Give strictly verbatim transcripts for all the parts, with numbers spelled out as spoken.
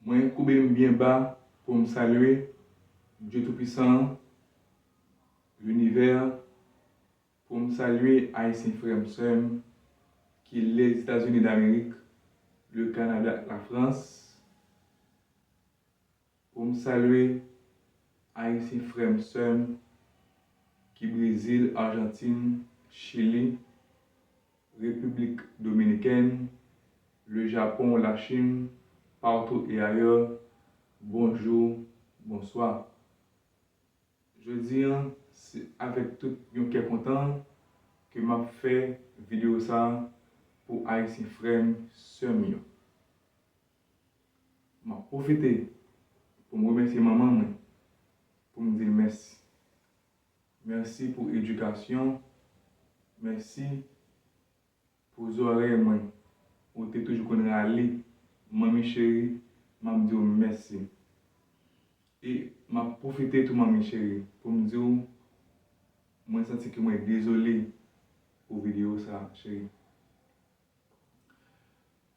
Mwen koube m byen ba pou m salye Dye Toupisan an, linivè, pou m salye Ayisyen frè m, sè m ki Lèzetazini Damerik, le Kanada, Lafrans, pou m salye Ayisyen frè m, sè m ki Brezil, Ajantin, Chili, Repiblik Dominikèn, le Japon, la Chine, partout et ailleurs, bonjou, bonswa. Jodi an, se avèk tout yon kè kontan ke m ap fè videyo sa a pou Ayisyen frè m, sè m yo. M ap pwofite pou m remèsye manman mwen, pou m di l mèsi. Mèsi pou edikasyon, mèsi pou zòrèy mwen ou te toujou konn rale. Manmi cheri, m ap di w mèsi. E m ap pwofite tou, manmi cheri, pou m di w, mwen santi ke mwen dezole pou videyo sa, cheri.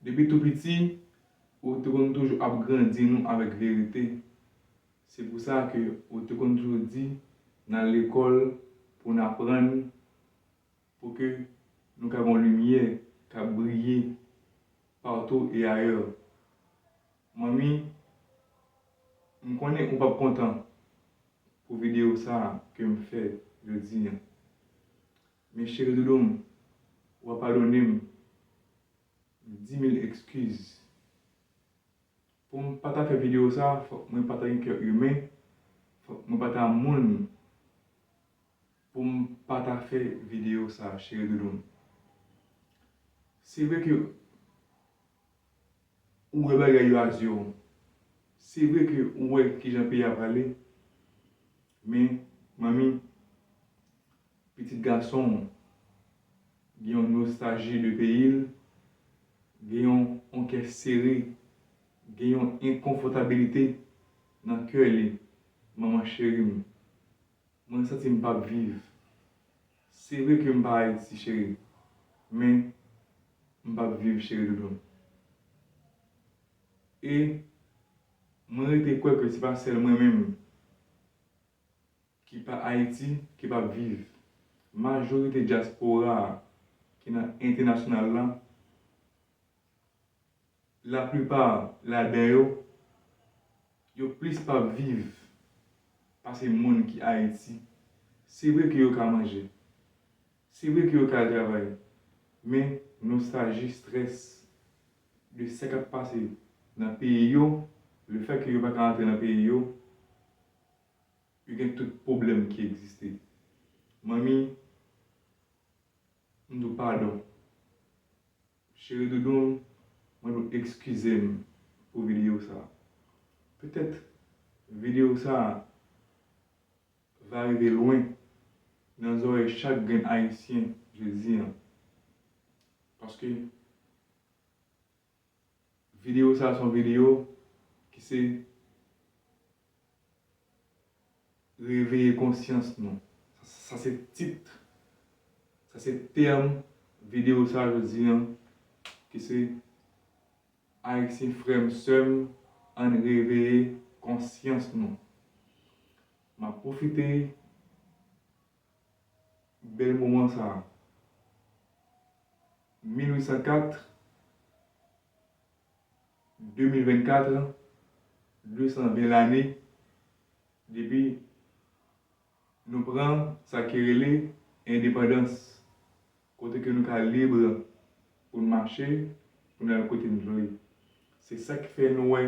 Depi tou piti, ou te konn toujou ap grandi nou avèk verite. Se pou sa ke ou te konn toujou di n al lekòl pou n aprann, pou ke nou ka gen yon limyè k ap briye partou e ayè. Manmi, m konnen ou p ap kontan pou videyo sa a ke m fè jodi a. Men cheri doudou m, w a padone m dis mil ekskiz. Pou m pa ta fè videyo sa, fòk mwen pa ta gen kè imen, fòk mwen pa ta moun pou m pa ta fè videyo sa, cheri doudou m. Se vre ke ou wè bagay yo a zye w. Se vre ke ou wè kijan peyi a prale. Men, manmi, pitit gason w gen yon nostalji de peyi l, gen yon, yon kè sere, gen yon enkonfòtabilite nan kè li, manman cheri m. Mwen santi m p ap viv. Se vre ke m pa Ayiti, cheri, men m p ap viv, cheri doudou m. E mwen rete kwè ke se pa sèl mwen menm ki pa Ayiti, ki p ap viv. Majorite dyaspora a ki nan entènasyonal la, laplipa ladan yo, yo plis p ap viv pase moun ki Ayiti. Se vre ke yo ka manje, se vre ke yo ka al travay, men nostalji, estrès de sa k ap pase nan peyi yo, lefèt ke yo pa ka antre nan peyi yo, yo gen tout pwoblèm ki egziste. Manmi, m di w padon. Cheri doudou m, mwen di w ekskize m pou videyo sa a. Petèt videyo sa a va rive lwen nan zòrèy chak grenn Ayisyen jodi a. Paske videyo sa a se yon videyo ki se reveye konsyans nou. Sa se tit, sa se tèm videyo sa a jodi a, ki se Ayisyen frè m, sè m, ann reveye konsyans nou. M ap pwofite bèl moman sa a. Mil uit san kat, de mil vennkat, de san ven lane depi nou pran sa ki rele endepandans, kote ke nou ka lib pou n mache, pou n al kote n vle. Se sa k fè nou wè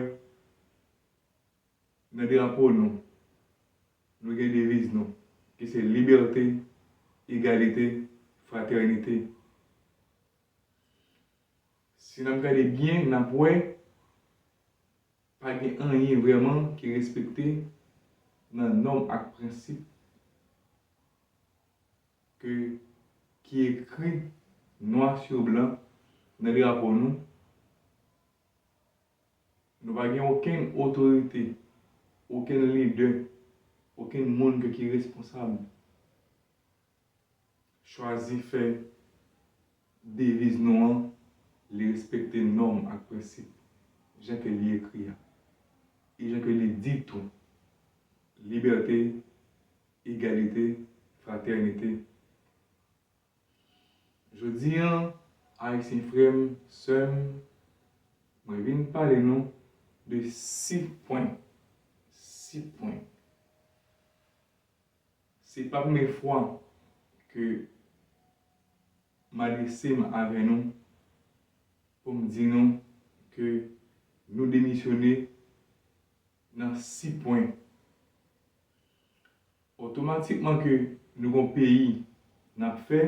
nan drapo nou, nou gen deviz nou, ki se libète, egalite, fratènite. Si n ap gade byen, n ap wè pa gen anyen vrèman ki respekte nan nòm ak prensip ke, ki ekri nwa sou blan nan drapo nou. Nou pa gen okenn otorite, okenn lidè, okenn moun ke ki responsab chwazi fè deviz nou an, li respekte nòm ak prensip, jan ke li ekri a. E jan ke li di tou, libète, egalite, fratènite. Jodi an, Ayisyen frè m, sè m, mwen vin pale nou de sis pwen. Sis pwen. Se pa premye fwa ke m adrese m avè nou pou m di nou ke nou demisyone nan sis pwen. Otomatikman ke nou gon peyi n ap fè,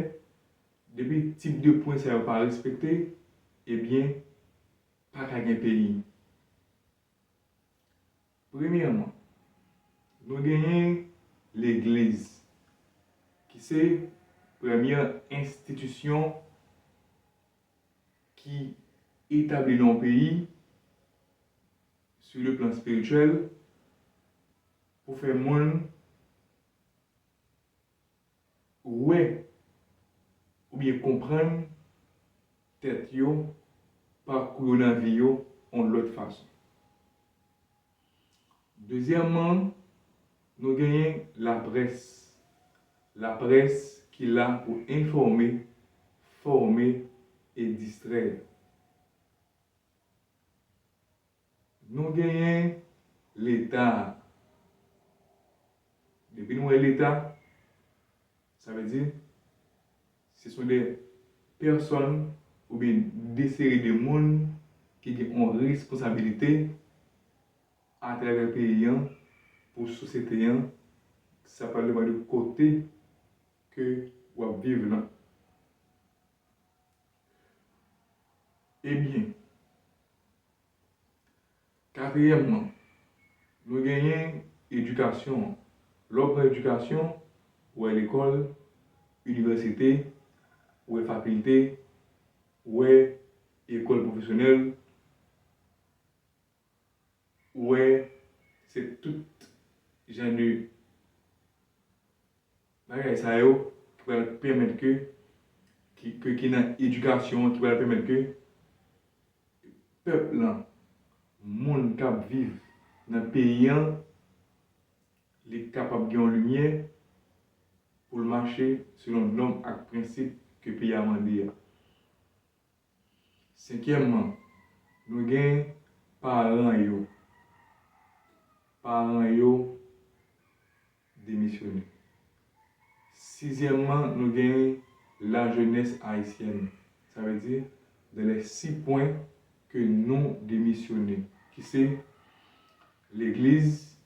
depi tip de pwen sa yo pa respekte, ebyen, pa ka gen peyi. Premyèman, nou genyen legliz, ki se premyè enstitisyon ki etabli nan yon peyi, sou le plan espirityèl, pou fè moun wè oubyen konprann tèt yo, pakou yo nan vi yo, yon lòt fason. Dezyèmman, nou genyen laprès. Laprès ki la pou enfòme, fòme e distrè. Nou genyen Leta. Depi nou wè Leta, sa vle di, ce sont des personnes oubyen de seri de moun ki gen yon responsabilite atravè peyi an, pou sosyete an, sa pral depann de kote ke w ap viv lan. Ebyen, katriyèmman, nou genyen edikasyon an. Lè w pran edikasyon, ou wè lekòl, inivèsite, ou wè fakilte, ou wè ekòl pwofesyonèl, ou wè se tout jan de bagay sa yo ki pral pèmèt ke, ki, ke, ki nan edikasyon an, ki pral pèmèt ke pèp lan, moun k ap viv nan peyi an, li kapab gen yon limyè pou l mache selon nòm ak prensip ke peyi a mande a. Senkyèmman, nou gen paran yo. Paran yo demisyone. Sizyèmman, nou gen la jeunesse haïtienne. Sa vle di, dans les six points que nous démissionner, ki se legliz,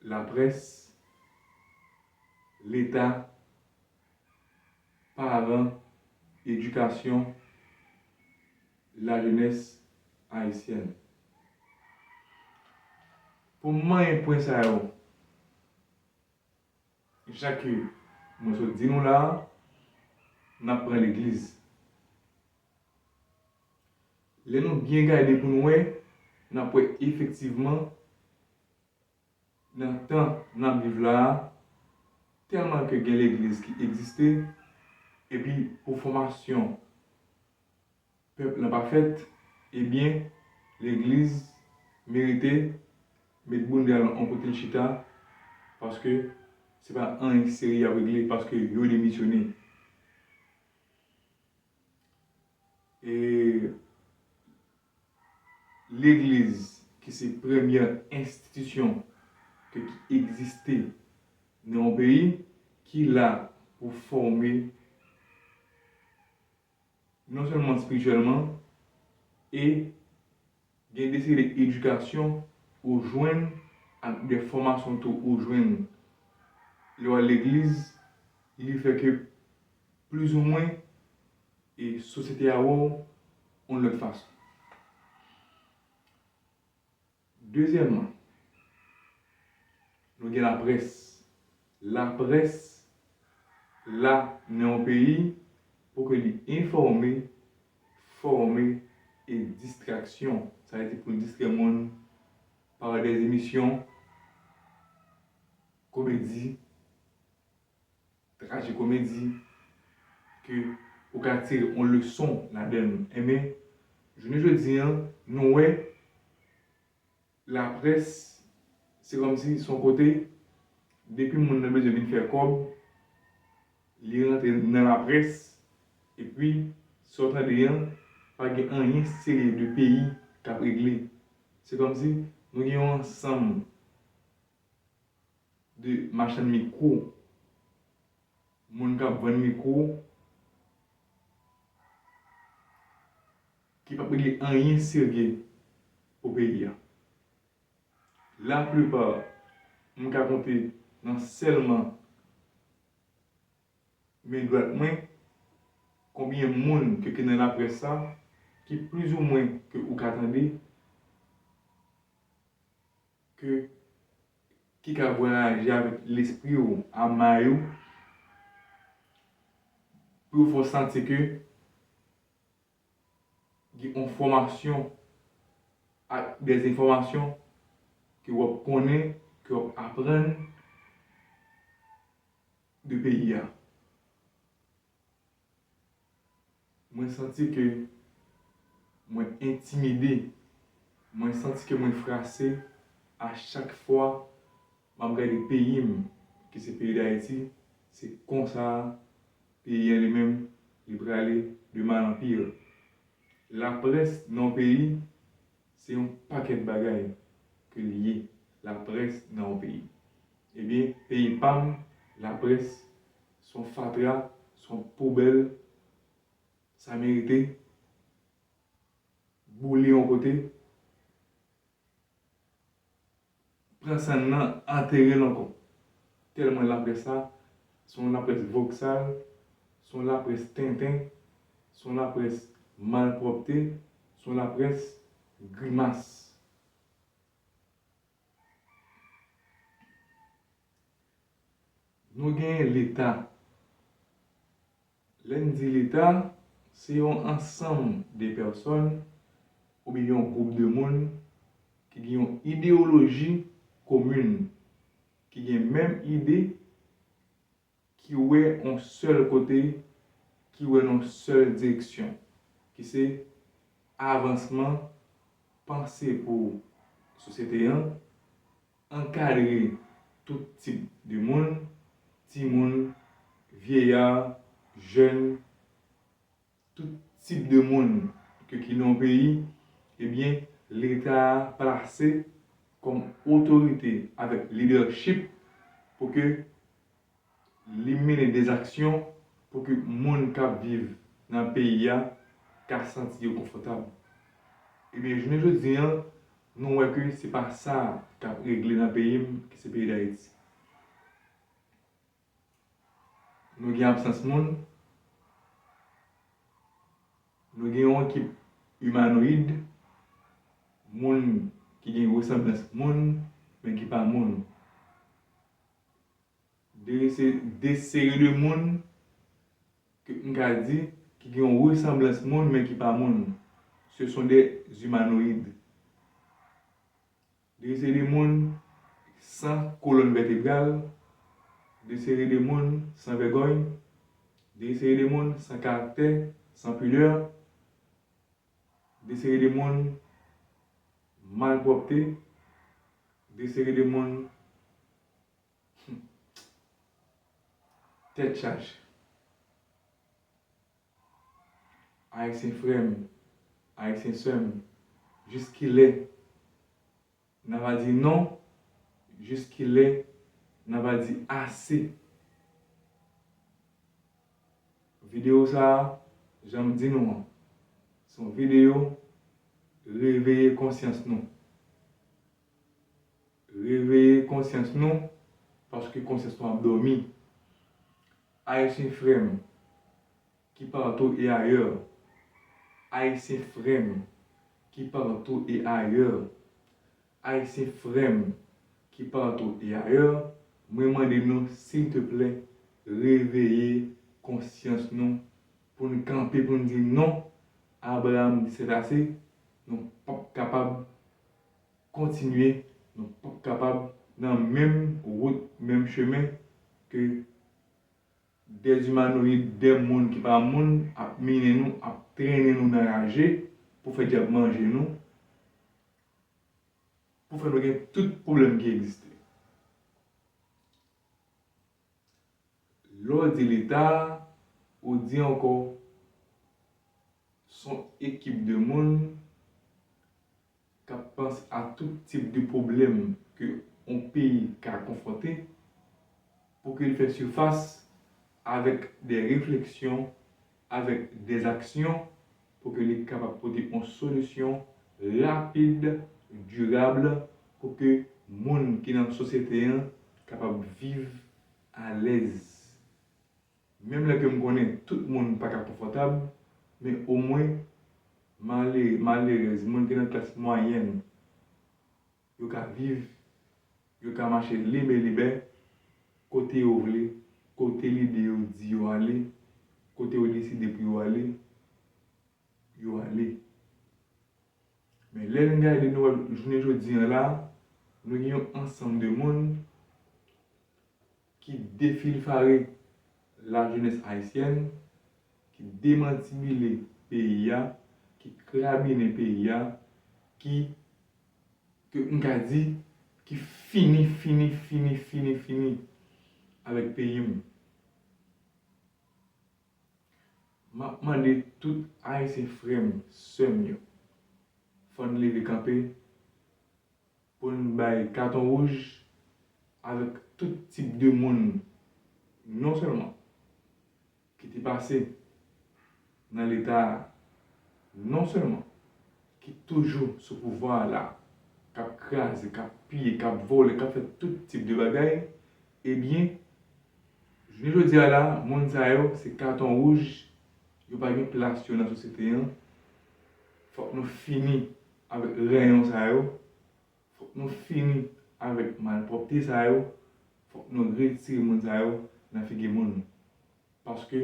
laprès, Leta, paran, edikasyon, la jeunesse haïtienne. Pou m manyen pwen sa yo, jan ke mwen sot di nou la a, n ap pran legliz. Lè nou byen gade pou nou wè, n ap wè efektivman, nan tan n ap viv la a, tèlman ke gen legliz ki egziste, epi pou fòmasyon pèp lan pa fèt, ebyen, legliz merite met bounda l yon kote l chita, paske se pa anyen serye y ap regle, paske yo demisyone. E legliz, ki se premyè enstitisyon ke, ki egziste nan yon peyi, ki la pou fòme non sèlman espirityèlman, e gen de seri de edikasyon ou jwenn ak de fòmasyon tou ou jwenn lè w al legliz, li fè ke plizoumwen e sosyete a wè w yon lòt fason. Dezyèmman, nou gen laprès. Laprès la nan yon peyi pou ke li enfòme, fòme e distraksyon. Sa vle di pou l distrè moun pa de emisyon komedi, trajikomedi, ke ou ka tire yon leson ladan l. Enben, jounen jodi an, nou wè Laprès, se kòmsi se yon kote, depi moun nan bezwen vin fè kòb, li rantre nan laprès, epi sa w tande an, pa gen anyen serye de peyi k ap regle. Se kòmsi nou gen yon ansanm de machann mikwo, moun k ap vann mikwo, ki p ap regle anyen serye pou peyi a. Laplipa, m ka konte nan sèlman men dwat mwen, konbyen moun ke, ke nan laprès sa, ki plizoumwen ke ou ka tande, ke, ki ka vwayaje avèk lespri w, a may ou, pou yo fè w santi ke gen yon fòmasyon ak dè enfòmasyon ke w ap konnen, ke w ap aprann de peyi a. Mwen santi ke mwen entimide, mwen santi ke mwen frase a chak fwa m ap gade peyi m, ki se peyi Dayiti, se konsa peyi an li menm, li prale de mal an pi. Laprès nan yon peyi, se yon pakèt bagay ke l ye, laprès nan yon peyi. Ebyen, peyi pa m, laprès, se yon fatra, se yon poubèl, sa merite boule yon kote, pran sann nan, antere l ankò. Tèlman laprès sa, se yon laprès voksal, se yon laprès tenten, se yon laprès malpwòpte, se yon laprès grimas. Nou gen Leta. Lè n di Leta, se yon ansanm de pèsòn oubyen yon gwoup de moun ki gen yon ideyoloji komin, ki gen menm ide, ki wè yon sèl kote, ki wè nan yon sèl direksyon, ki se avansman, panse pou sosyete an, ankadre tout tip de moun, timoun, vyeya, jèn, tout tip de moun ke ki nan yon peyi, ebyen, Leta a plase kòm otorite avèk lidèchip pou ke li mennen dèzaksyon pou ke moun k ap viv nan peyi a ka santi yo konfòtab. Ebyen, jounen jodi an, nou wè ke se pa sa k ap regle nan peyi m, ki se peyi Dayiti. Nou gen absans moun, nou gen yon ekip imanoyid, moun ki gen resanblans moun, men ki pa moun. De, se, de seri de moun ke m ka di ki gen yon resanblans moun, men ki pa moun. Ce sont des humanoïdes. De seri de moun san kolòn vètebral, de seri de moun san vègòy, de seri de moun san karaktè, san pidè, de seri de moun malpwòpte, de seri de moun tèt chaje. Ayisyen frè m, Ayisyen sè m, jiskilè n a va di non? Jiskilè n a va di ase? Videyo sa a, jan m di nou an, se yon videyo reveye konsyans nou. Reveye konsyans nou, paske konsyans nou ap dòmi. Ayisyen frè m, qui partout et ailleurs. Ayisyen frè m, qui partout et ailleurs. Ayisyen frè m, qui partout et ailleurs, mwen mande nou, silteplè, reveye konsyans nou, pou n kanpe, pou n di non, Abraham di sètase, nou p ap kapab kontinye, nou p ap kapab nan menm wout, menm chemen ke dèzimanoyid, dè moun ki pa moun, ap mennen nou, ap trennen nou nan raje pou fè dyab manje nou. pou fè nou gen tout pwoblèm ki egziste. Lè w di Leta, ou di ankò, s on ekip de moun k ap panse a tout tip de pwoblèm ke yon peyi ka konfwonte, pou ke l fè sifas avèk de refleksyon, avèk de aksyon, pou ke li kapab pote yon solisyon rapid, dirab, pou ke moun ki nan sosyete an kapab viv alèz. Menm lè ke m konnen tout moun pa ka konfòtab, men omwen malere, malerèz, moun ki nan klas mwayèn, yo ka viv, yo ka mache libe libè, kote yo vle, kote lide yo di yo ale, kote yo deside pou yo ale, yo ale. Men lè n gade nou wè jounen jodi an la, nou gen yon ansanm de moun ki defilfare lajenès ayisyèn, ki demantibile peyi a, ki krabinen peyi a, ki, ke m ka di, ki fini, fini, fini, fini, fini avèk peyi m. M ap mande tout Ayisyen frè m, sè m yo, fò n leve kanpe pou n bay katon wouj avèk tout tip de moun, non sèlman ki te pase nan Leta a, non sèlman ki toujou sou pouvwa a la, k ap kraze, k ap piye, k ap vòlè, k ap fè tout tip de bagay, ebyen, jounen jodi a la, moun sa yo se katon wouj, yo pa gen plas yo nan sosyete an. Fòk nou fini avèk renyon sa yo, fòk nou fini avèk malpwòpte sa yo, fòk nou retire moun sa yo nan figi moun. Paske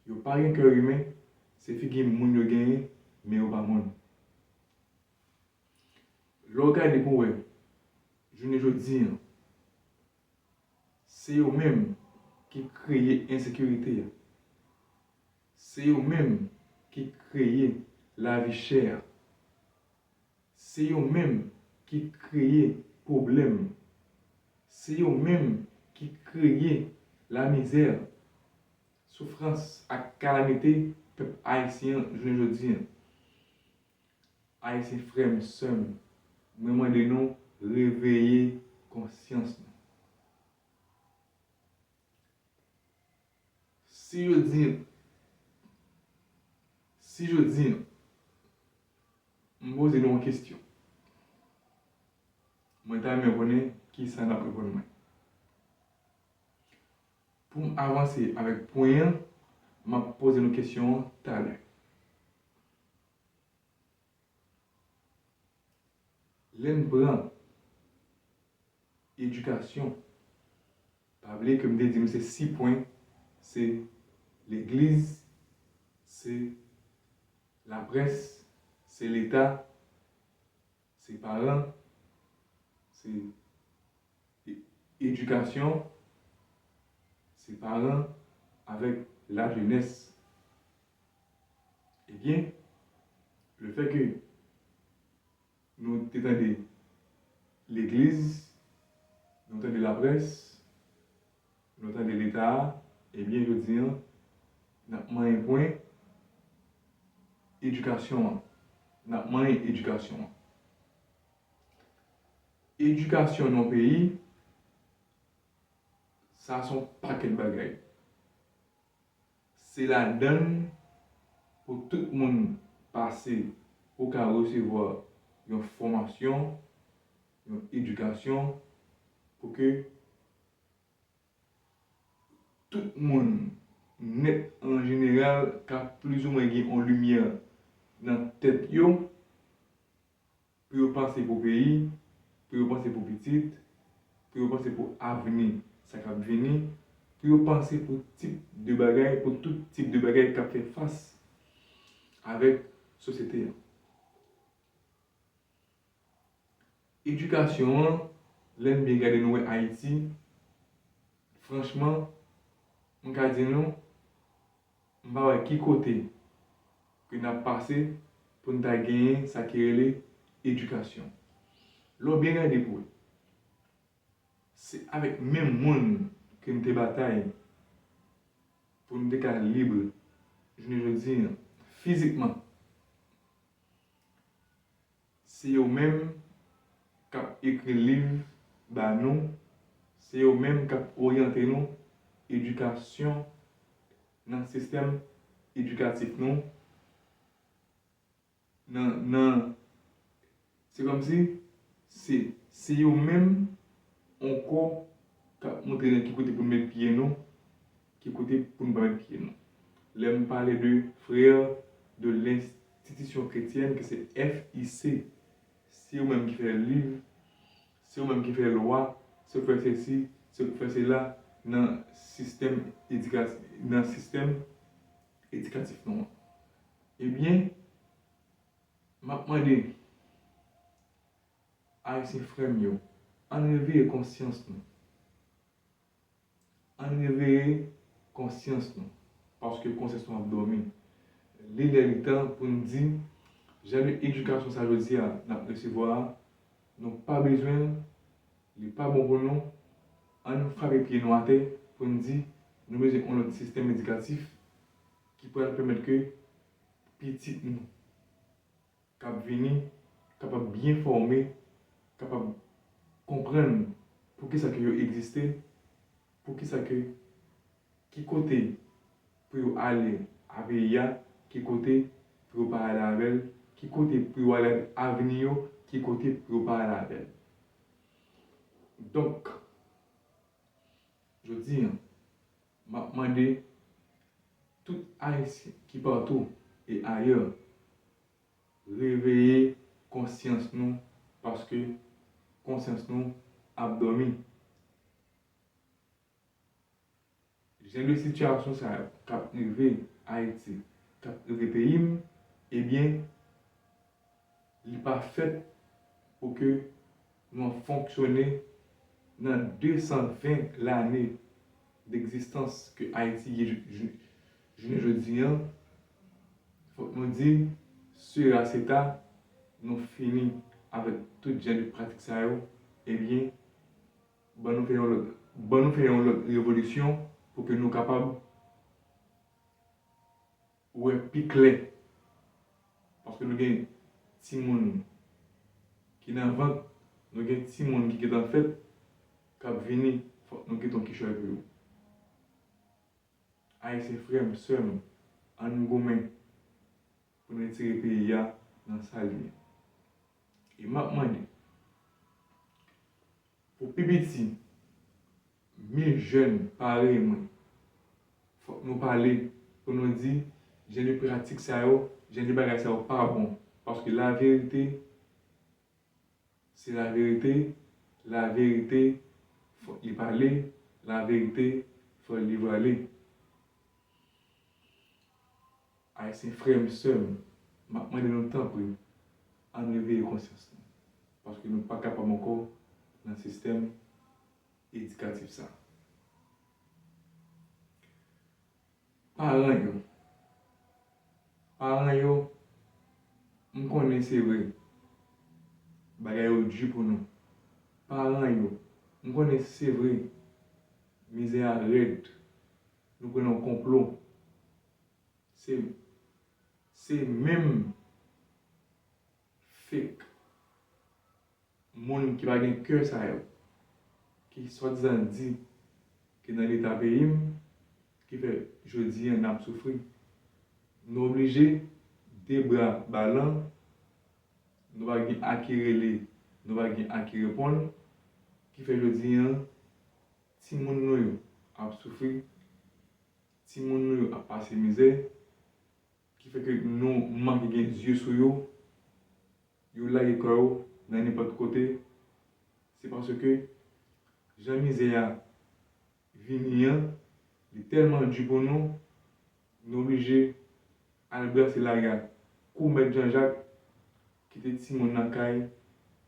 yo pa gen kè imen, se figi moun yo genyen, men yo pa moun. Lè w gade pou w wè, jounen jodi an, se yo menm ki kreye ensekirite a. Se yo menm ki kreye lavi chè a. Se yo menm ki kreye pwoblèm. Se yo menm ki kreye lamizè, soufrans ak kalamite pèp ayisyen an jounen jodi an. Ayisyen frè m, sè m, mwen mande nou reveye konsyans nou. Si yo di, si yo di, m poze nou yon kesyon. Mwen ta renmen konnen kisa n ap reponn mwen. Pou m avanse avèk pwen an, m ap poze nou kesyon an talè. Lè n pran edikasyon, pa bliye ke m te di nou se sis pwen, se legliz, se laprès, se leta, se paran, se e-, edikasyon, se paran avèk lajenès. Ebyen, lefètke nou te tande legliz, nou tande laprès, nou tande leta a, ebyen, jodi an, n ap manyen pwen edikasyon an. N ap manyen edikasyon an. Edikasyon nan yon peyi, sa se yon pakèt bagay. Se ladann pou tout moun pase pou ka resevwa yon fòmasyon, yon edikasyon, pou ke tout moun nèt an jeneral ka plizoumwen gen yon limyè nan tèt yo, pou yo panse pou peyi, pou yo panse pou pitit, pou yo panse pou avni sa k ap vini, pou yo panse pou tip de bagay, pou tout tip de bagay k ap fè fas avèk sosyete an. Edikasyon an, lè n byen gade nou wè Ayiti, franchman, m ka di nou, m pa wè ki kote ke n ap pase pou n ta genyen sa ki rele edikasyon. Lè w byen gade pou wè, se avèk menm moun ke n te batay pou n te ka lib jounen jodi an, fizikman. Se yo menm k ap ekri liv ba nou, se yo menm k ap oryante nou, edikasyon nan sistèm edikatif nou, nan, nan, se kòmsi se, se yo menm ankò k ap montre nou ki kote pou n met pye nou, ki kote pou n pa met pye nou. Lè m pale de Frères de l'Institution Chrétienne, ke se F I C, se yo menm ki fè liv, se yo menm ki fè lwa, se yo k fè sesi, se yo k fè sela nan sistèm edika-, nan sistèm edikatif nou an. Ebyen, m ap mande Ayisyen frè m yo, ann reveye konsyans nou. Ann reveye konsyans nou, paske konsyans nou ap dòmi. Li lè li tan pou n di, jan de edikasyon sa jodi a n ap resevwa a, nou pa bezwen l, li pa bon pou nou. Ann frape pye nou atè pou n di, nou bezwen yon lòt sistèm edikatif ki pral pèmèt ke pitit nou k ap vini kapab byen fòme, kapab konprann poukisa ke yo egziste, poukisa ke, ki kote pou yo ale a peyi a, ki kote pou yo pa ale avè l, ki kote pou yo ale avni yo, ki kote pou yo pa ale avè l. Donk, jodi a, m ap mande tout Ayisyen ki patou e ayè, reveye konsyans nou, paske konsyans nou ap dòmi. Jan de sitiyasyon sa yo k ap rive Ayiti, k ap rive peyi m, ebyen, li pa fèt pou ke nou ap fonksyone nan de san ven lane degzistans ke Ayiti ye jou-, jou-, jounen jodi an. Fòk nou di, sera seta, nou fini avèk tout jan de pratik sa yo, ebyen, ban nou fè yon lòt, ban nou fè yon lòt revolisyon pou ke nou kapab wè pi klè. Paske nou gen timoun ki nan vant, nou gen timoun ki gentan fèt, k ap vini, fòk nou kite yon kichòy pou yo. Ayisyen frè m, sè m, ann goumen pou n retire peyi a nan sa l ye. E m ap mande, pou pi piti mil jèn parèy mwen, fòk nou pale pou nou di, jan de pratik sa yo, jan de bagay sa yo pa bon. Paske laverite, se laverite, laverite, fòk li pale, laverite, fòk li vwale. Ayisyen frè m, sè m, m ap mande nou tanpri, ann reveye konsyans nou. Paske nou pa kapab ankò nan sistèm edikatif sa. Paran yo. Paran yo, m konnen se vre, bagay yo di pou nou. Paran yo, m konnen se vre, mizè a rèd, nou pran nan konplo. Se, se menm fake moun ki pa gen kè sa yo, ki swadizan di ke nan leta peyi m, ki fè jodi a n ap soufri. Nou oblije de bra balan, nou pa gen a ki rele, nou pa gen a ki reponn, ki fè jodi a timoun nou yo ap soufri, timoun nou yo ap pase mizè, ki fè ke nou manke gen zye sou yo, yo lage kò yo nan nenpòt kote, se paske jan mizè a vini an, li tèlman di pou nou, nou oblije al brase lari a kou Mèt Janjak, kite timoun nan kay,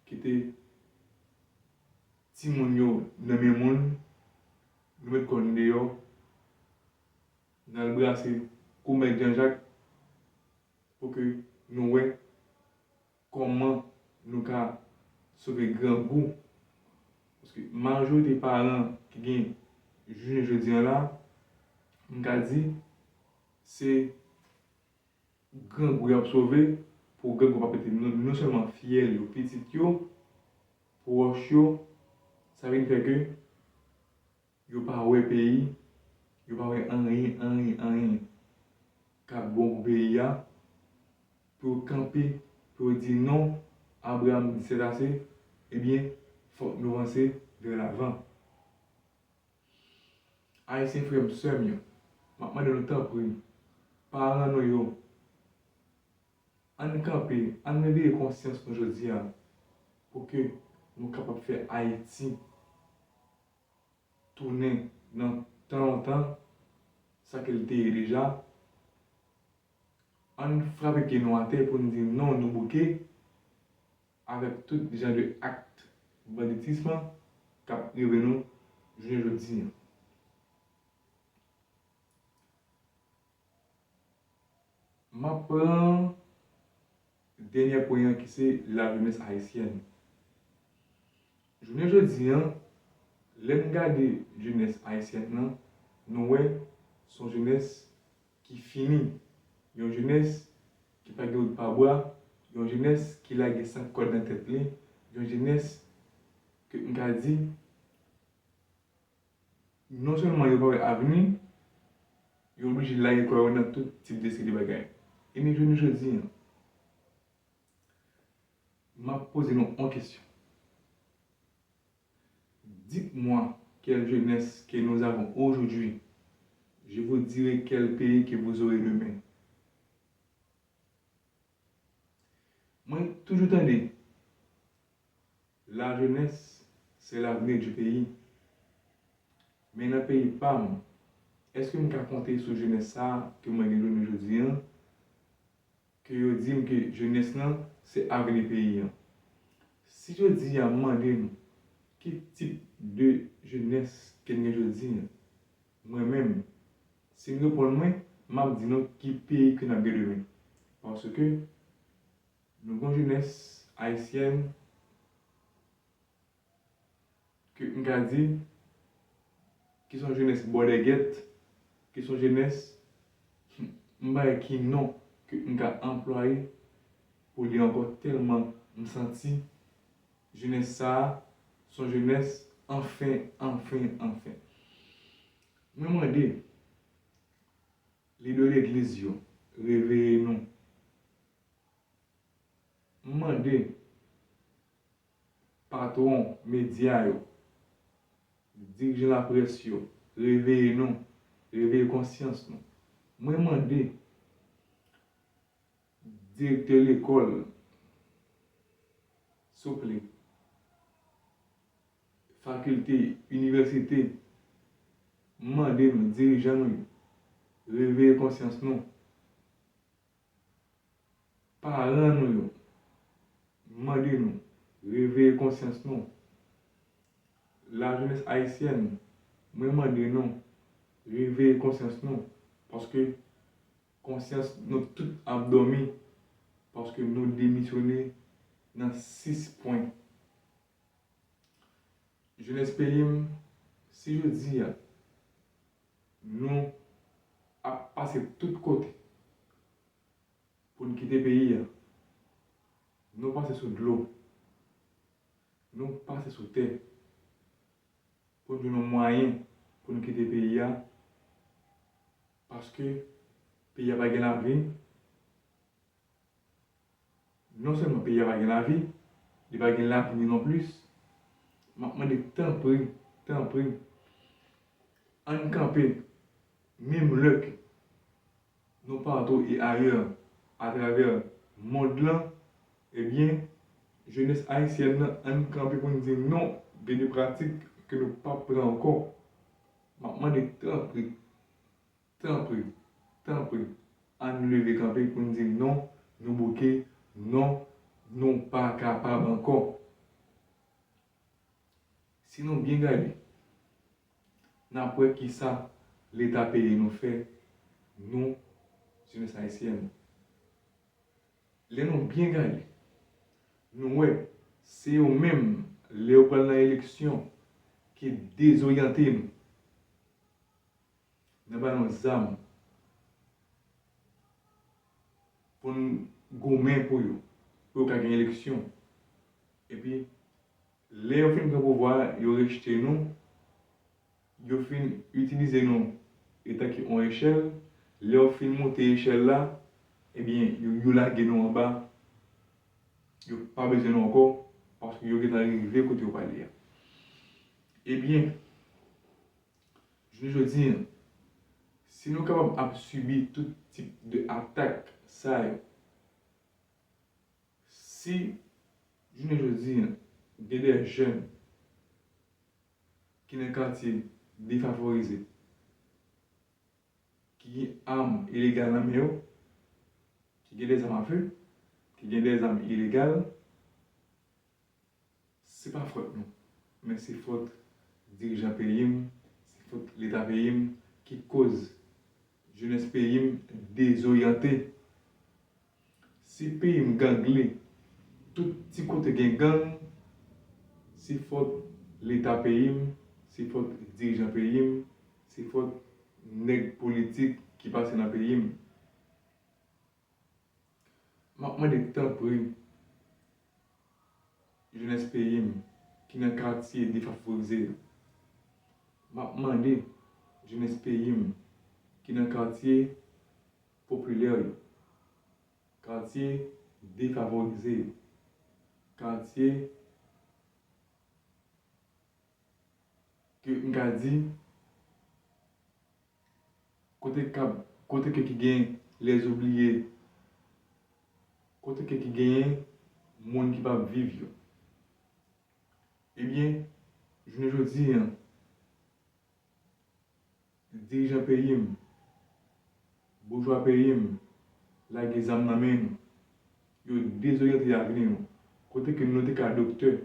kite timoun yo nan men moun, nou met kò n deyò, n al brase kou Mèt Janjak pou ke nou wè kòman nou ka sove grangou. Paske majorite paran ki gen jounen jodi an la, m ka di, se grangou y ap sove, pou grangou pa pete non, non sèlman fiyèl yo, pitit yo, pwòch yo, sa vin fè ke yo pa wè peyi, yo pa wè anyen, anyen, anyen k ap bon pou peyi a, pou yo kanpe, pou yo di non, Abraham di c'est assez, ebyen, fòk nou vanse vè lavan. Ayisyen frè m, sè m yo, m ap mande nou tanpri, paran nou yo, ann kanpe, ann reveye konsyans nou jodi a, pou ke nou kapab fè Ayiti tounen nan tan lontan, sa ke l te ye deja. Ann frape pye nou atè pou n di non, nou bouke avèk tout jan de akt banditism k ap rive nou jounen jodi a. M ap pran dènyè pwen an ki se lajenès ayisyèn. Jounen jodi a, lè n gade jenès ayisyèn nan, nou wè s on jenès ki fini, yon jenès ki pa gen wout pa bwa, yon jenès ki lage san kòd nan tèt li, yon jenès ke m ka di, non sèlman yo pa wè avni, yo oblije lage kò yo nan tout tip de seri de bagay. E ni jounen jodi a, m ap poze nou yon kesyon. Dites-moi quelle jeunesse que nous avons aujourd'hui, je vous dirai quel pays que vous aurez demain. Mwen toujou tande, la jeunesse, c'est l'avenir du pays. Men nan peyi pa m, èske m ka konte sou jenès sa a ke mwen gen jounen jodi a, ke yo di m ke jenès lan se avni peyi a? Si jodi a m mande nou ki tip de jenès ke n gen jodi a, mwen menm, si n reponn mwen, m ap di nou ki peyi ke n ap gen demen. Paske nou gen yon jenès ayisyèn ke m ka di, ki s on jenès bòdègèt, ki s on jenès, m pa wè ki non ke m ka anplwaye pou li ankò, tèlman m santi jenès sa a s on jenès anfen, anfen, anfen. Mwen mande lidè legliz yo, reveye nou. M mande patwon medya yo, dirijan laprès yo, reveye nou, reveye konsyans nou. Mwen mande direktè lekòl, souple, fakilte, inivèsite, m mande nou, dirijan nou yo, reveye konsyans nou. Paran nou yo, m mande nou, reveye konsyans nou. Lajenès ayisyèn, mwen mande nou, reveye konsyans nou, paske konsyans nou tout ap dòmi, paske nou demisyone nan sis pwen. Jenès peyi m, si jodi a, nou ap pase tout kote pou n kite peyi a, nou pase sou dlo, nou pase sou tè, pou n jwenn yon mwayen pou n kite peyi a, paske peyi a pa gen lavi. Non sèlman peyi a pa gen lavi, li pa gen lavni non plis. M ap mande tanpri, tanpri, ann kanpe, menm lè ke nou partou e ayè atravè mond lan, ebyen, jenès ayisyèn nan, ann kanpe pou n di non, gen de pratik ke nou p ap pran ankò. M ap mande tanpri, tanpri, tanpri, ann leve kanpe pou n di non, nou bouke, non, nou pa kapab ankò. Si nou byen gade, n ap wè kisa Leta peyi nou fè nou, jenès ayisyèn. Lè nou byen gade, nou wè Se yo menm, lè yo pral nan eleksyon, ki dezoryante nou. Nan ba nou zam pou n goumen pou yo, pou yo ka gen eleksyon. Epi, lè yo fin pran pouvwa a, yo rejte nou, yo fin itilize nou etan ke yon echèl. Lè yo fin monte echèl la, ebyen, yo, yo lage nou anba. Yo pa bezwen nou ankò, paske yo gentan rive kote yo prale a. Ebyen, jounen jodi a, si nou kapab ap sibi tout tip de atak sa yo, si jounen jodi a, gen de jèn ki nan katye defavorize, ki gen am ilegal nan men yo, ki gen de zam afe, ki gen de zam ilegal, se pa fòt nou, men se fòt dirijan peyi m, se fòt Leta peyi m ki koz jenès peyi m dezoryante. Si peyi m gangle, tout ti kote gen gang, se fòt Leta peyi m, se fòt dirijan peyi m, se fòt nèg politik ki pase nan peyi m. M ap mande tanpri jenès peyi m ki nan katye defavorize yo. M ap mande jenès peyi m ki nan katye popilè yo, katye defavorize yo, katye ke m ka di kote k ap, kote ke ki gen les oubliés, kote ke ki genyen moun ki p ap viv yo. Ebyen, jounen jodi a, dirijan peyi m, boujwa peyi m, lage zam nan men nou. Yo dezoryante avni nou. Kote ke nou te ka doktè,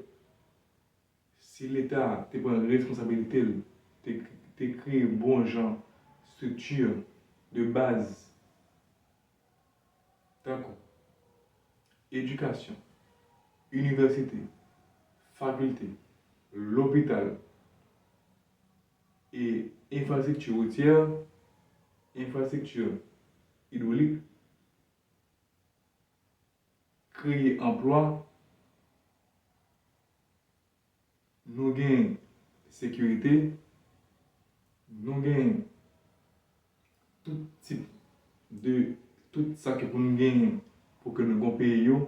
si Leta te pran responsabilite l, te, te kreye bon jan estrikti de baz, tankou edikasyon, inivèsite, fakilte, lopital, e enfrastrikti woutyè, enfrastrikti idwolik, kreye anplwa, nou gen sekirite, nou gen tout tip de, tout sa ke pou nou genyen pou ke nou gen yon peyi yo,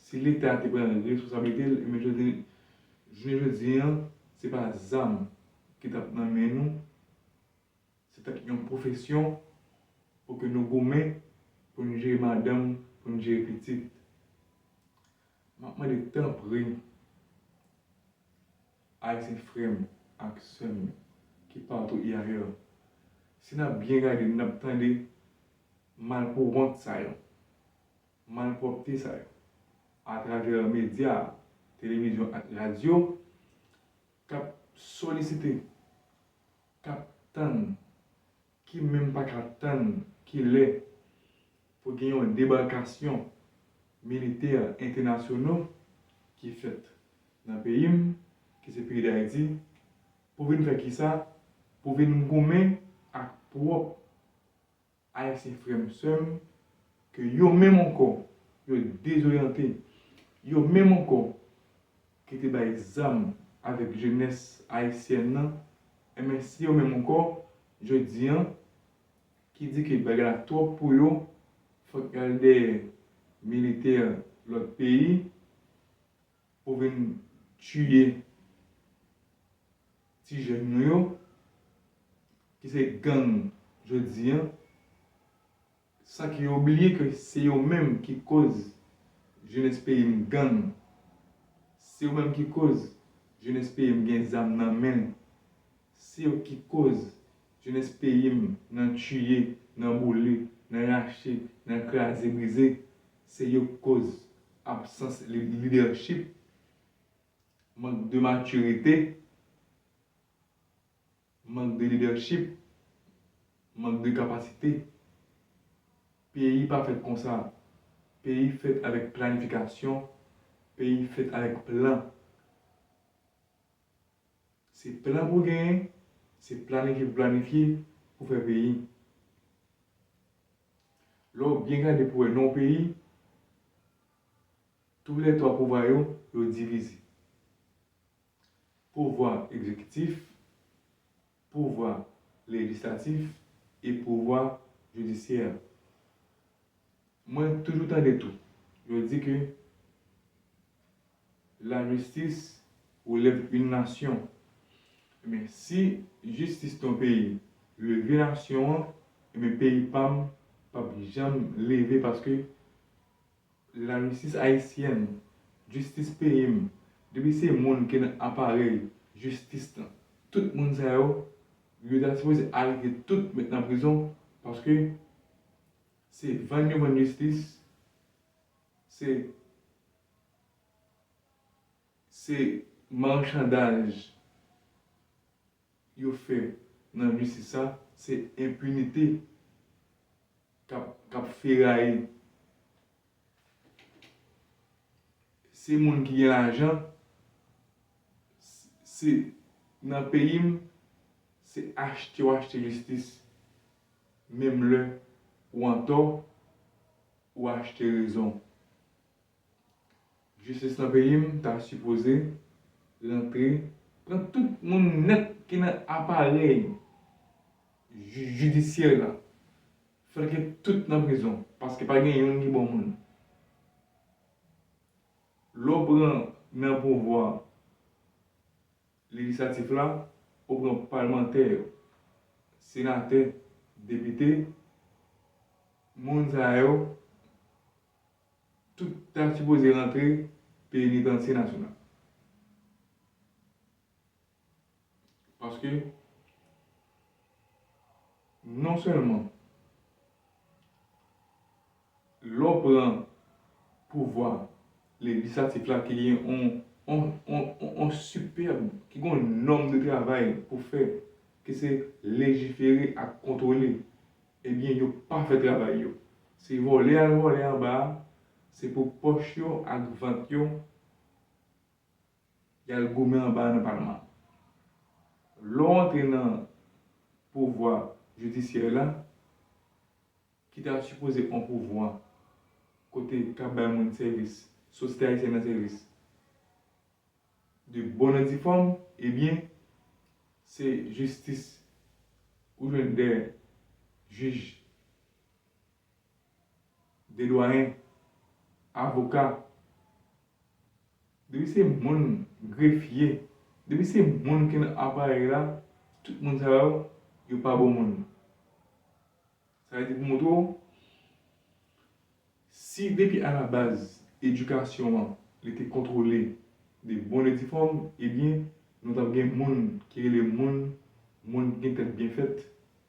si Leta te pran responsabilite l, ebyen jodi, jounen jodi a, se pa zam ki t ap nan men nou, se t ap yon pwofesyon pou ke nou goumen, pou n jere madanm, pou n jere pitit. M ap mande tanpri, Ayisyen frè m ak sè m ki patou e ayè, si n ap byen gade, n ap tande malpouwont sa yo, malpwòpte sa yo, atravè medya, televizyon ak radyo, k ap solisite, k ap tann, ki menm pa ka tann kilè pou gen yon debakasyon militè entènasyonal ki fèt nan peyi m, ki se peyi Dayiti, pou vin fè kisa? Pou vin goumen ak pwòp Ayisyen frè m, sè m, ke yo menm ankò, yo dezoryante, yo menm ankò, ki te bay zam avèk jenès ayisyèn nan, enben, se yo menm ankò, jodi a, ki di ke bagay la twòp pou yo, fòk y al dèyè militè lòt peyi pou vin tiye ti jèn nou yo, ki se gang jodi a, san ke yo bliye ke se yo menm ki koz jenès peyi m gang. Se yo menm ki koz jenès peyi m gen zam nan men l. Se yo ki koz jenès peyi m nan tiye, nan boule, nan rache, nan kraze, brize. Se yo k koz absans li-, lidèchip, mank de matirite, mank de lidèchip, mank de kapasite. Peyi pa fèt konsa. Peyi fèt avèk planifikasyon, Peyi fèt avèk plan. Se plan pou genyen, se planifye pou planifye pou fè peyi. Lè w byen gade pou wè nan yon peyi, tou lè twa pouvwa yo, yo divize. Pouvwa egzekitif, pouvwa lejislatif e pouvwa jidisyè. Mwen toujou tande tou, yo di ke la justice relève une nation. Ebyen, si jistis nan yon peyi leve nasyon an, ebyen, peyi pa m p ap janm leve paske la justice haïtienne, jistis peyi m, depi se moun ki nan aparèy jistis lan, tout moun sa yo, yo ta sipoze arete tout, met nan prizon, paske se vann yo vann jistis, se, se machandaj yo fè nan jistis sa, se enpinite k ap, k ap feraye. Se moun ki gen lajan, se nan peyi m, se achte w achte jistis, menm lè ou antò, ou achte rezon. Jistis nan peyi m ta sipoze rantre, pran tout moun nèt ki nan aparèy ji-, jidisyè la, flanke tout nan prizon, paske pa gen youn ki bon moun. Lè w pran nan pouvwa lejislatif la, ou pran palmantè yo, senatè, depite, moun sa yo, tout ta sipoze rantre penitansye nasyonal. Paske non sèlman lè w pran pouvwa lejislatif la ki gen on, on, on, on, on sipèb, ki gen on nòm de travay pou fè, ki se lejifere ak kontwole, ebyen, yo pa fè travay yo. Se vòlè y al vòlè anba a, se pou pòch yo ak vant yo, y al goumen anba a nan palman. Lè w antre nan pouvwa jidisyè la, ki ta sipoze on pouvwa kote k ap bay moun sèvis, sosyete ayisyèn nan sèvis, de bon an di fòm, ebyen, se jistis ou jwenn de jij, de dwayen, avoka. Depi se moun, grefye, depi se moun ki nan aparèy la, tout moun sa yo, yo pa bon moun. Sa vle di pou montre w, si depi alabaz edikasyon an, li te kontwole de bon e di fòm, ebyen, nou t ap gen moun ki rele moun, moun ki gen tèt byen fèt,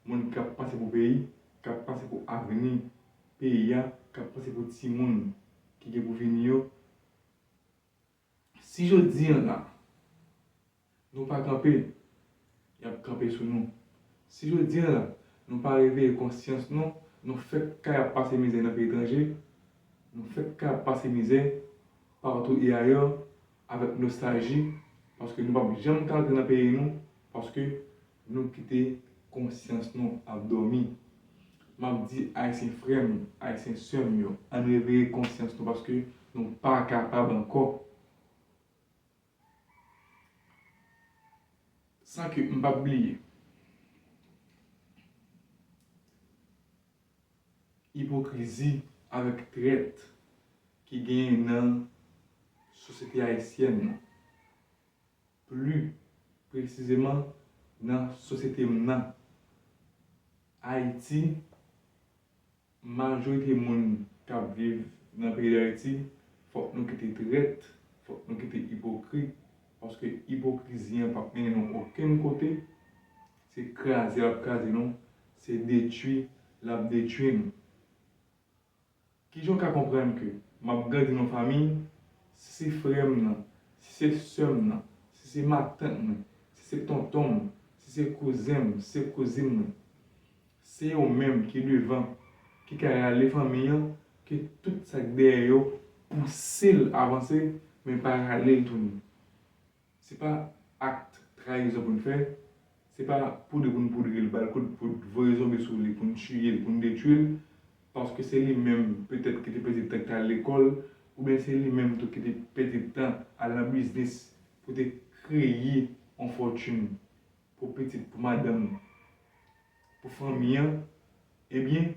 moun k ap panse pou peyi, k ap panse pou avni peyi a, k ap panse pou timoun ki gen pou vini yo. Si jodi a la, nou pa kanpe, y ap kanpe sou nou. Si jodi a la, nou pa reveye konsyans nou, nou fèk kay ap pase mizè nan peyi etranje, nou fèk kay ap pase mizè patou e ayè avèk nostalji, paske nou p ap janm ka antre nan peyi nou, paske nou kite konsyans nou ap dòmi. M ap di Ayisyen frè m, Ayisyen sè m yo, ann reveye konsyans nou paske nou pa kapab ankò. San ke m p ap bliye ipokrizi avèk trèt ki genyen nan sosyete ayisyèn nan. Pli presizeman, nan sosyete m nan. Ayiti, majorite moun k ap viv nan peyi Dayiti, fòk nou kite trèt, fòk nou kite ipokrit, paske ipokrizi an p ap mennen nou okenn kote. Se kraze l ap kraze nou, se detwi l ap detwi nou. Kijan w ka konprann ke m ap grandi nan yon fanmi, si se frè m nan, si se sè m nan, si se matant mwen, si se tonton m, si se kouzen m, si se kouzin mwen, se yo menm ki devan, ki ka rale fanmi an, ke tout sa k dèyè yo pouse l avanse, men pa rale l tounen. Se pa akt trayizon pou n fè, se pa poudre pou n poudre l, ba l kout poud, voye zonbi sou li pou n tiye l, pou n detwi l, paske se li menm petèt ki te pèdi tan k t al lekòl, oubyen se li menm tou ki te pèdi tan al nan biznis pou te kreye yon fòtin pou pitit, pou madanm, pou fanmi an, ebyen,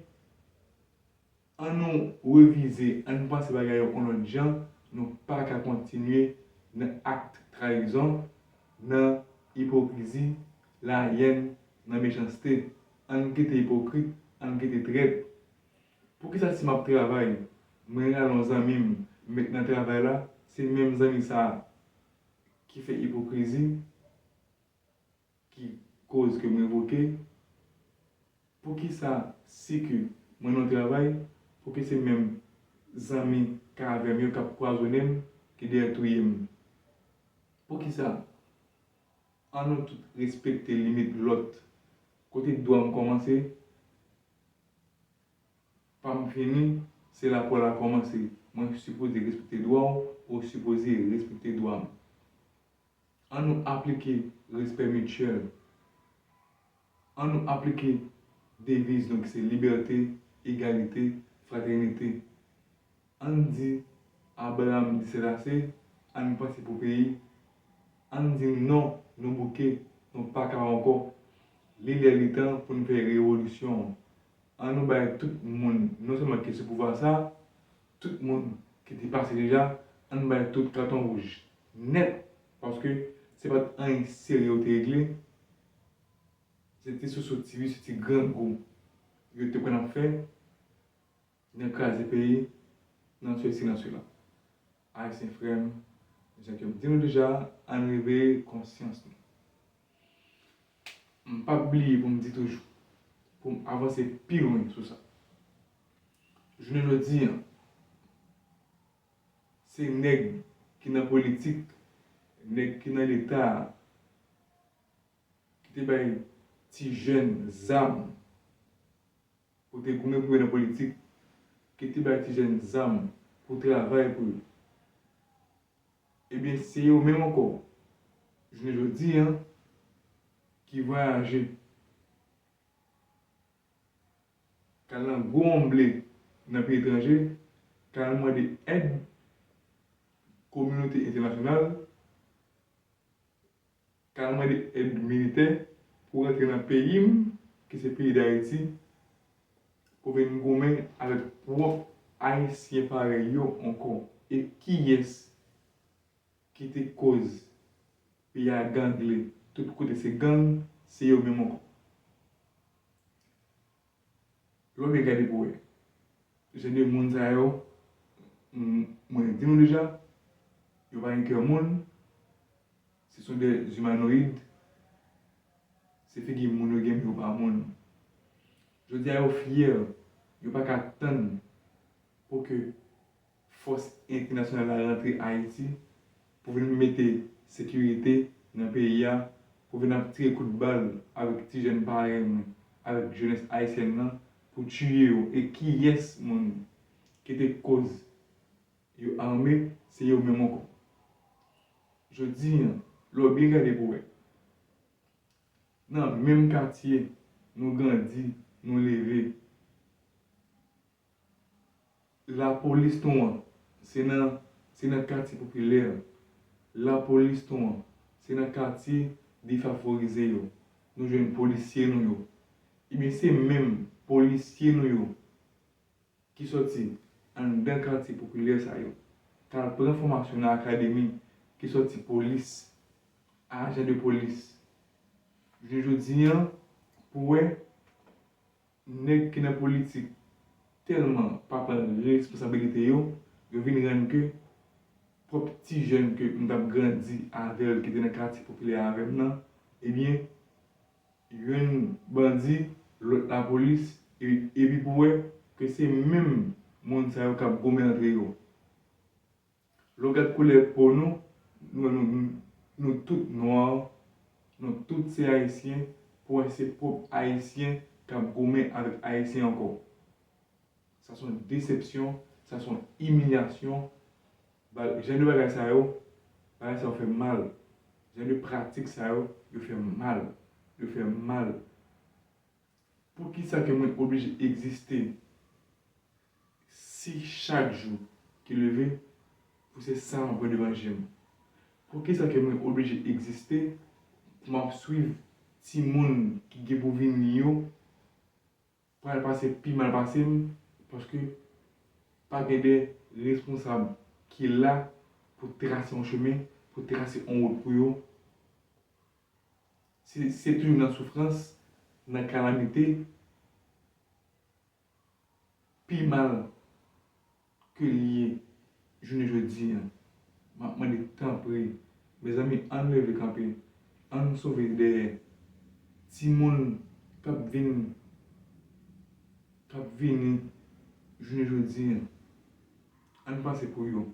an nou revize, an nou panse bagay yo yon lòt jan, nou pa ka kontinye nan akt trayizon, nan ipokrizi, layèn, nan mechanste. An kite ipokrit, an kite trèt. Poukisa si m ap travay, mwen rale yon zanmi m, m met nan travay la, se menm zanmi sa a ki fè ipokrizi, ki koz ke m revoke? Poukisa si ke mwen nan yon travay, pou ke se menm zanmi k avè m yo k ap pwazonnen m, ki dèyè touye m? Poukisa? An nou tout respekte limit lòt. Kote dwa m kòmanse, pa m fini, se la pa w la kòmanse. Mwen sipoze respekte dwa w, ou sipoze respekte dwa m. An nou aplike respè mityèl. An nou aplike deviz nou ki se libète, egalite, fratènite. An di Abraram di sèt ase, an panse pou peyi. An di non, nou bouke, nou pa ka ankò. Li lè li tan pou n fè revolisyon. An nou bay tout moun, non sèlman ki sou pouvwa sa, tout moun ki te pase deja, an bay tout katon wouj nèt, paske se pa t anyen serye yo te regle. Se ti soso, ti visye, ti grangou yo te konn ap fè nan kraze peyi, nan sesi, nan sela. Ayisyen frè m, jan ke m di nou deja, ann reveye konsyans nou. M p ap bliye pou m di toujou, pou m avanse pi lwen sou sa. Jounen jodi a, se nèg ki nan politik, nèg ki nan Leta a, ki te bay ti jèn zam pou te goumen pou yo nan politik, ki te bay ti jèn zam pou travay pou yo. Ebyen, se yo menm ankò, jounen jodi a, ki vwayaje, k al nan gwo onble nan peyi etranje, k al mande èd kominote entènasyonal, k al mande èd militè pou rantre nan peyi m, ki se peyi Dayiti, pou vin goumen avèk pwòp Ayisyen parèy yo ankò. E kiyès ki te koz peyi a gangle, tout kote se gang, se yo menm ankò. Lè w byen gade pou wè, jan de moun sa yo, m-, mwen di nou deja, yo pa gen kè moun, ce sont des humanoïdes, se figi moun yo gen, men yo pa moun. Jodi a, yo fyè, yo pa ka tann pou ke fòs entènasyonal la rantre Ayiti pou vin mete sekirite nan peyi a, pou vin ap tire kout bal avèk ti jèn parèy mwen, avèk jenès ayisyèn nan, pou tiye yo. E kiyès moun ki te koz yo ame? Se yo menm ankò. Jodi a, lè w byen gade pou wè, nan menm katye nou grandi, nou leve, lapolis nou an, se nan, se nan katye popilè. Lapolis nou an, se nan katye defavorize yo nou jwenn polisye nou yo. Ebyen, se menm polisye nou yo ki sòti anndan katye popilè sa yo, k al pran fòmasyon nan akademi, ki sòti polis, ajan de polis. Jounen jodi a, pou wè, nèg ki nan politik tèlman pa pran responsabilite yo, yo vin rann ke pwòp ti jèn ke m t ap grandi avè l, ki te nan katye popilè avè m nan, ebyen, youn bandi, lòt lapolis, e-, epi pou wè ke se menm moun sa yo k ap goumen antre yo. Lè w gad koulè po nou, nou, nou, nou tout nwa, nou tout se ayisyen, pou wè se pwòp ayisyen k ap goumen avèk ayisyen ankò. Sa se yon desepsyon, sa se yon imilyasyon. Jan de bagay sa yo, bagay sa yo fè m mal. Jan de pratik sa yo, yo fè m mal. Yo fè m mal. Poukisa ke mwen oblije egziste si chak jou ki leve pou se sa m ap wè devan je m? Poukisa ke mwen oblije egziste pou m ap swiv timoun ki gen pou vini yo pral pase pi mal pase m, paske pa gen de responsab ki la pou trase yon chemen, pou trase yon wout pou yo. Se, se toujou nan soufrans, nan kalamite, pi mal ke l ye jounen jodi a. M ap mande tanpri, mezanmi, ann leve kanpe, ann sove dèyè timoun k ap vin, k ap vini jounen jodi a. Ann panse pou yo.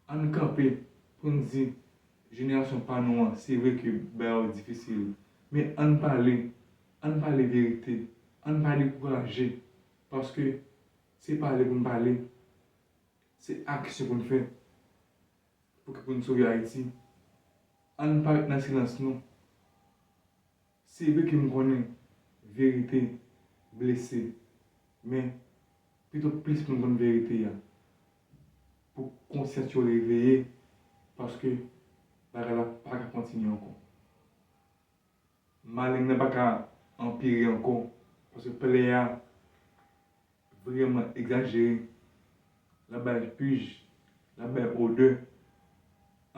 Ann kanpe pou n di jenerasyon pa nou an, se vre ke bagay yo difisil, men ann pale, ann pale verite, ann pa dekouraje, paske se pale pou n pale, se aksyon pou n fè pou ki pou n sove Ayiti. Ann pa ret nan silans nou. Se vre ke m konnen verite blese, men pito plis moun konn verite a pou konsyans yo reveye, paske bagay la pa ka kontinye ankò. Maleng nan pa ka anpire ankò, paske plè a vrèman egzajere, l ap bay pij, l ap bay odè.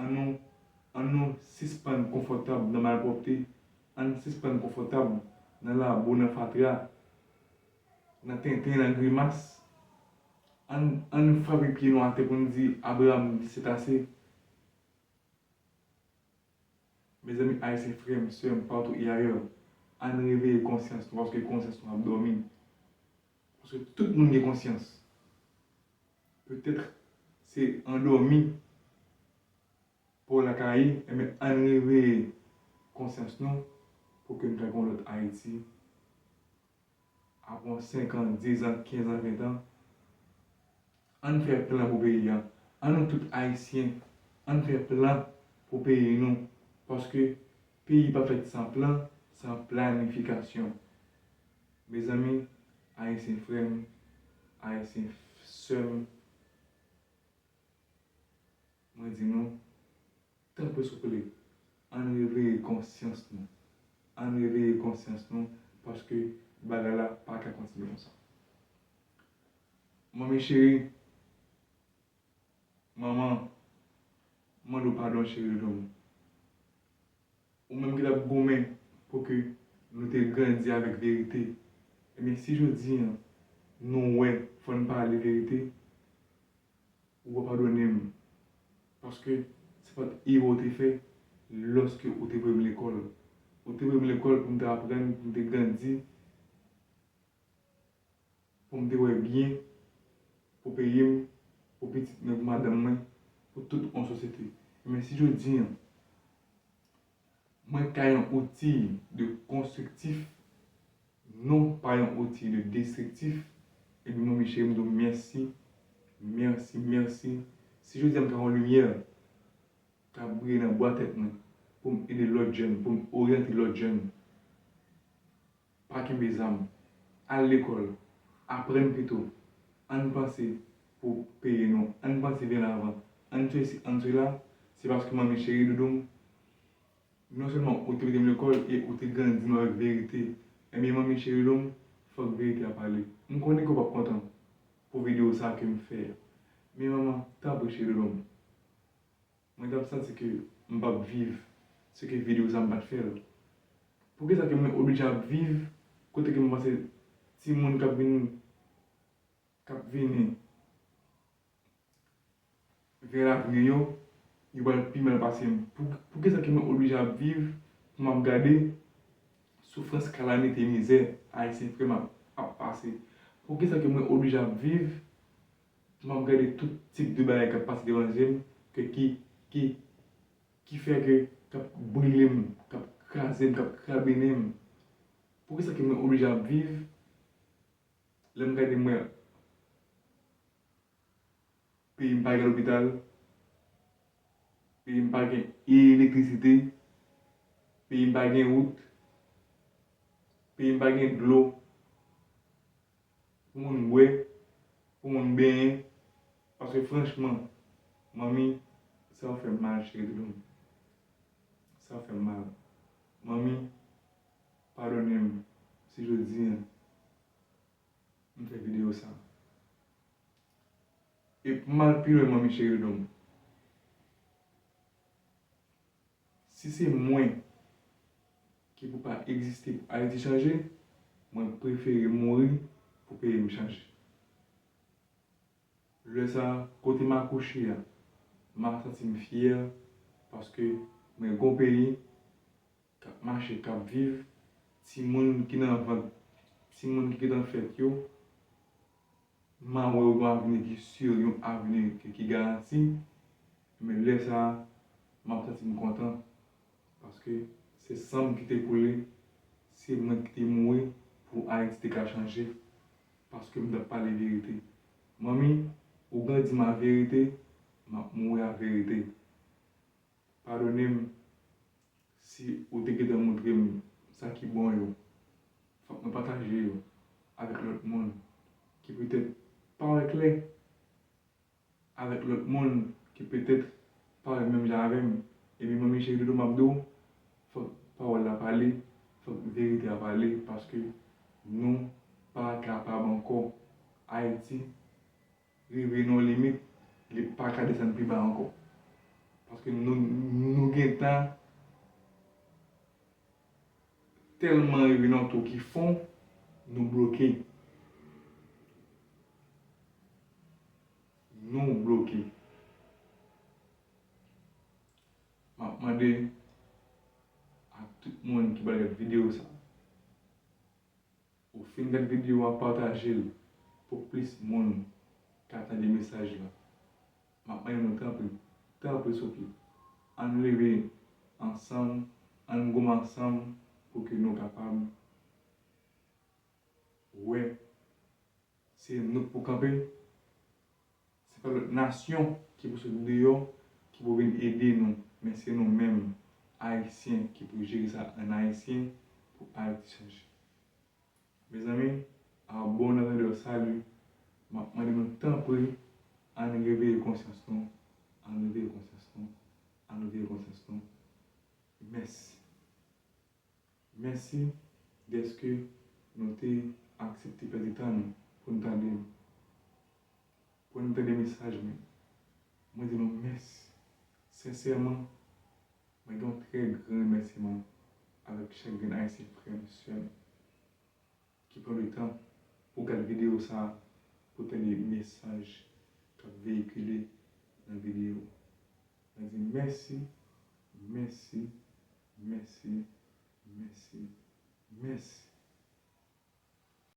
Ann nou, ann nou sispann konfòtab nan malpwòpte, ann sispann konfòtab nan labou, nan fatra, nan tenten, nan grimas. Ann, ann frape pye nou atè pou n di, Abraham, c'est assez. Mezanmi ayisyen, frè m, sè m, partout et ailleurs, ann reveye konsyans nou, paske konsyans nou ap dòmi. Paske tout moun gen konsyans. Petèt se andòmi pa w la ka ye, enben ann reveye konsyans nou pou ke n ka gen yon lòt Ayiti. Apre yon senk an, diz an, kenz an, ven an, ann fè plan pou peyi a. Ann nou tout ayisyen, ann fè plan pou peyi nou, paske peyi pa fèt san plan, san planifikasyon. Mezanmi, ayisyen frè m, ayisyen sè m, mwen di nou, tanpri souple, ann reveye konsyans nou. Ann reveye konsyans nou, paske bagay la pa ka kontinye konsa. Manmi cheri, manman, m mande w padon, cheri doudou m. Ou menm ki t ap goumen pou ke nou te grandi avèk verite. Ebyen, si jodi a nou wè fò n pale verite, ou va padone m. Paske se pa t erè w te fè lòske ou te voye m lekòl. Ou te voye m lekòl pou m te aprann, pou m te grandi, pou m te wè byen pou peyi m, pou pitit mwen, pou madanm mwen, pou tout yon sosyete. Men si jodi a, mwen ka yon outil de konstriktif, non pa yon outil de destriktif, ebyen, manmi cheri, m di w mèsi, mèsi, mèsi. Si jodi a m ka yon limyè k ap briye nan bwa tèt mwen, pou m ede lòt jèn, pou m oryante lòt jèn, pa kenbe zam. Al lekòl. Aprann pito. Ann panse pou peyi nou. Ann panse byen avan. Ann sesi, ann sela. Se paske manmi cheri doudou m, non sèlman ou te mete m lekòl e ou te grandi m avèk verite. Ebyen, manmi cheri doudou m, fòk verite a pale. M konnen ke w p ap kontan pou videyo sa ke m fè a. Men manman, tanpri cheri doudou m. Mwen t ap santi ke m p ap viv, se ke videyo sa m pa t fè l. Poukisa ke mwen oblije ap viv kote ke m panse timoun k ap vin, k ap vini vè lavni yo, yo pral pi mal pase m? Pou, poukisa ke mwen oblije ap viv pou m ap gade soufrans, kalamite, mizè ayisyen frè m ap, ap pase? Poukisa ke mwen oblije ap viv pou m ap gade tout tip de bagay k ap pase devan je m, ke ki, ki, ki fè ke k ap brile m, k ap kraze m, k ap krabinen m? Poukisa ke mwen oblije ap viv lè m gade m wè Peyi m pa gen lopital, peyi m pa gen elektrisite, peyi m pa gen wout, peyi m pa gen dlo pou moun bwè, pou moun benyen, paske franchman, manmi, sa w fè m mal, cheri doudou m. Sa w fè m mal. Manmi, padone m si jodi a m fè videyo sa. E pou m al pi lwen, manmi cheri doudou m, si se mwen ki pou pa egziste pou Ayiti chanje, mwen prefere mouri pou peyi m chanje. Lè sa a, kote m akouche a, m ap santi m fyè paske mwen gon peyi k ap mache, k ap viv, timoun ki nan vant, timoun ki gentan fèt yo, m a wè yo gen yon avni ki si, yon avni ki, ki garanti. Men lè sa a, m ap santi m kontan, paske se san m ki te koule, se mwen ki te mouri pou Ayiti te ka chanje, paske m t ap pale verite. Manmi, ou grandi m a verite, m ap mouri a verite. Padone m si ou te gentan montre m sa ki bon yo. Fòk mwen pataje yo avèk lòt moun ki petèt pa wè klè, avèk lòt moun ki petèt pa wè menm jan avè m. Epi manmi cheri doudou m ap di w, fòk pawòl la pale, fòk verite a pale, paske nou pa kapab ankò. Ayiti rive nan yon limit, li pa ka desann pi ba ankò. Paske nou, nou gentan tèlman rive nan yon twou ki fon, nou bloke. Nou bloke. M ap mande a tout moun ki pral gade videyo sa, ou fin gade videyo a, pataje l pou plis moun ka tande mesaj la. M ap mande nou tanpri, tanpri souple, ann leve ansanm, ann goumen ansanm pou ke nou kapab wè se nou k pou kanpe. Se pa lòt nasyon ki pou sot deyò, ki pou vin ede nou, men se nou menm, Ayisyen, ki pou jere sa ann Ayisyen pou Ayiti chanje. Mezanmi, a bon antandè, salut, m ap mande nou tanpri, ann reveye konsyans nou, ann reveye konsyans nou, ann reveye konsyans nou. Mèsi. Mèsi dèske nou te aksepte pèdi tan nou pou n tande m, pou n tande mesaj mwen. Mwen di nou mèsi. Sensèman, mwen gen yon trè gran remèsiman avèk chak grenn Ayisyen, frè m, sè m, ki pran letan pou gad videyo sa a, pou tande mesaj k ap veyikile nan videyo. Mwen di mèsi, mèsi, mèsi, mèsi, mèsi.